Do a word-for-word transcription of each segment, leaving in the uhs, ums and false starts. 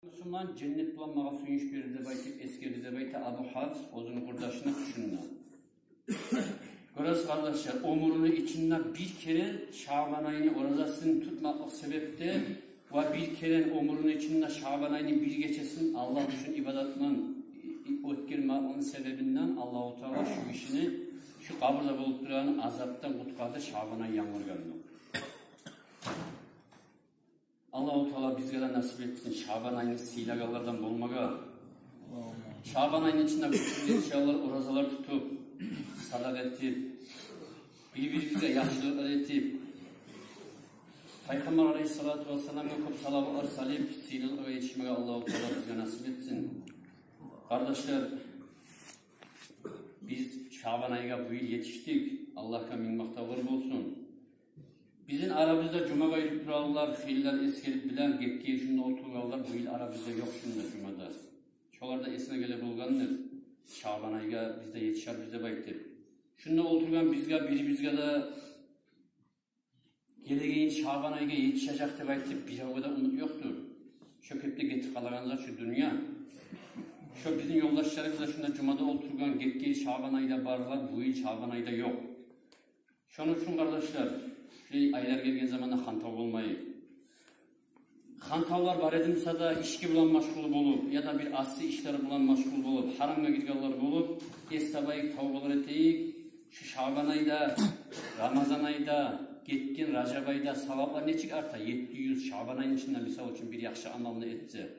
Мусулман женнет булан магъа сююнч берди деп айтып эсгерди деп айта Абу Хафс оьзюню къурдашына тюшюнде. Гёресиз, къардашлар, оьмюрюню ичинде бир керен Шабан айны оразасын тутмакълыкъ себепден ва бир керен оьмюрюню ичинде Шабан айны бир гечесин Аллагь учун ибадатман оьтгермакълыгъыны себебинден Аллагьу Таала шу гишини шу къабурда болуп турагъан азапдан къутгъарды Шабан ай янгыргъанда. Аллагьу Таала бизге де насип этсин Шабан айны сыйлагъанлардан болмагъа. Шабан айны ичинде гючлю иншаллагь оразалар тутуп, садагъа этип, бир-бирибизге яхшылыкълар этип, Пайхаммар алайгьиссалату вассаламгъа кёп салаватлар салып, сыйлылыкъгъа етишмеге Аллагьу Таала бизге насип этсин. Къардашлар, биз Шабан айгъа бу йыл етишдик. Аллагьгъа минг макътавлар болсун. Бизин арабызда жумагъа юрюп турагъанлар, хыйлылар эсгерип билем, гетген йыл шунда олтургъанлар бу йыл арабызда ёкъ шунда жумада. Шолар да эсине геле болгъандыр, Шабан айгъа биз де етишербиз деп айтып. Шунда олтургъан бизге, бирибизге де гелеген йыл Шабан айгъа етишежек деп айтып биревге де умут ёкъдур. Шо кепде гетип къалагъан зат шу дюнья. Шо бизин ёлдашларыбыз да шунда жумада олтургъан, гетген йыл Шабан айда барлар, бу йыл Шабан айда ёкъ. Шону учун, къардашлар, шулай айлар гелген заманда хантав болмайыкъ. Хантавлар бар эди буса да, ишки булан машгъул болуп, яда бир асси ишлер булан машгъул болуп, гьарамгъа гиргенлер болуп, эс табайыкъ, тавбалар этейик. Шу Шабан айда, Рамазан айда, гетген Ражаб айда саваплар нечик арта? Етти юз Шабан айны ичинде, мисал учун, бир яхшы амалны этсе,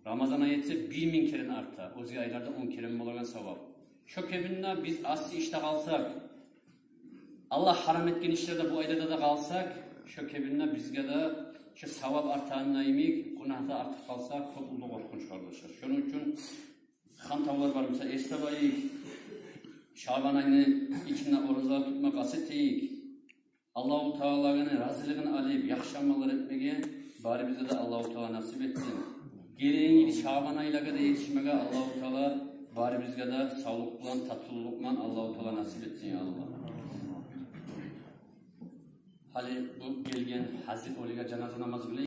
Рамазан ай этсе, бир минг керен арта, оьзге айларда он керен болагъан савап. Шо кепинде биз асси ишде къалсакъ, Аллагь гьарам этген ишлерде бу айларда да къалсакъ, шо кепинде бизге де шо савап артагъаны йимик, гюнагь да артып къалса, кёп уллу къоркъунч, къардашлар. Шону учун хантавлар бар буса, эс табайыкъ, Шабан айны ичинде оразалар тутма къаст этейик. Аллагьу Тааланы разилигин алып, яхшы амаллар этмеге барыбызгъа да Аллагьу Таала насип этсин. Гелеген йыл Шабан айлагъа да етишмеге Аллагьу Таала барыбызгъа да савлукъ булан, татывлукъ булан Аллагьу Таала насип этсин, я Аллагь. Гьали бу гелген гьазир оьлюге жаназа намаз къылайыкъ.